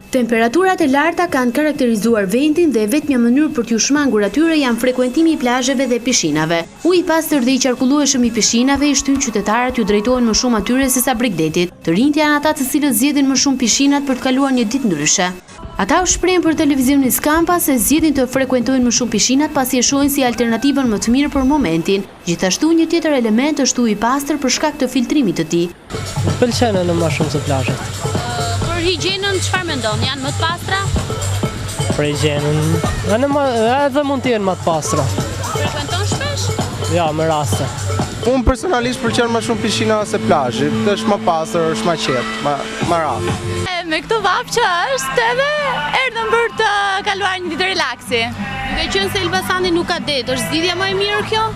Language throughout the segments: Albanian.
Temperaturat e larta kanë karakterizuar vendin dhe e vetmja mënyrë për t'iu shmangur atyre janë frekuentimi i plazheve dhe pishinave. Uji i pastër dhe i qarkullueshëm i pishinave i shtyn qytetarët t'ju drejtohen më shumë atyre sesa bregdetit. Të rinjtë janë ata të cilët zgjedhin më shumë pishinat për të kaluar një ditë ndryshe. Ata u shprehën për televizionin Skampa se zgjedhin të frekuentojnë më shumë pishinat pasi e shohin si alternativën më të mirë për momentin. Gjithashtu, një tjetër element është uji i pastër për shkak të filtrimit të tij. Më pëlqen edhe më shumë se plazhet. Për higjienën çfarë mendon, janë më të pastra? Për higjienën, edhe mund të jenë më të pastra. Frekuenton shpesh? Ja, me raste. Unë personalisht pëlqen më shumë pishina se plazhi, është më pastër, është më qetë, më më rahat. Me këtë vapë që është edhe erdhëm për të kaluar një ditë relaksi. Duke qenë se Elbasani nuk ka det, është zgjidhja më e mirë kjo?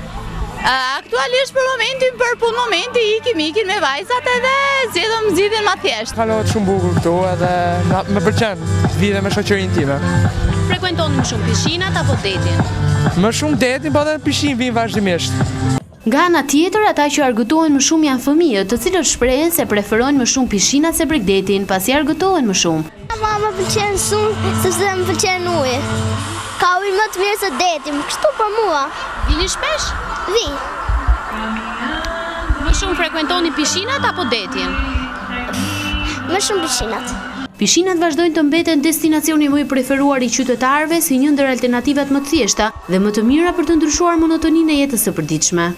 Aktualisht për momentin, për punë momenti, ikim, ikim me vajzat edhe zgjedhëm zgjidhjen më thjesht. Kalohet shumë bukur këtu edhe më pëlqen të vij dhe me shoqërinë time. Frekuentoni më shumë pishinat apo detin? Më shumë detin, po edhe në pishinë vijmë vazhdimisht. Nga ana tjetër, ata që argëtohen më shumë janë fëmijët, të cilët shprehen se preferojnë më shumë pishinat se bregdetin, pasi argëtohen më shumë. Mua më pëlqen shumë sepse më pëlqen uji. Ka ujë më të mirë se deti, kështu për mua. Vini shpesh? Vij. Më shumë frekuentoni pishinat apo detin? Më shumë pishinat. Pishinat vazhdojnë të mbeten destinacioni më i preferuar i qytetarëve si një ndër alternativat më të thjeshta dhe më të mira për të ndryshuar monotoninë e jetës së përditshme.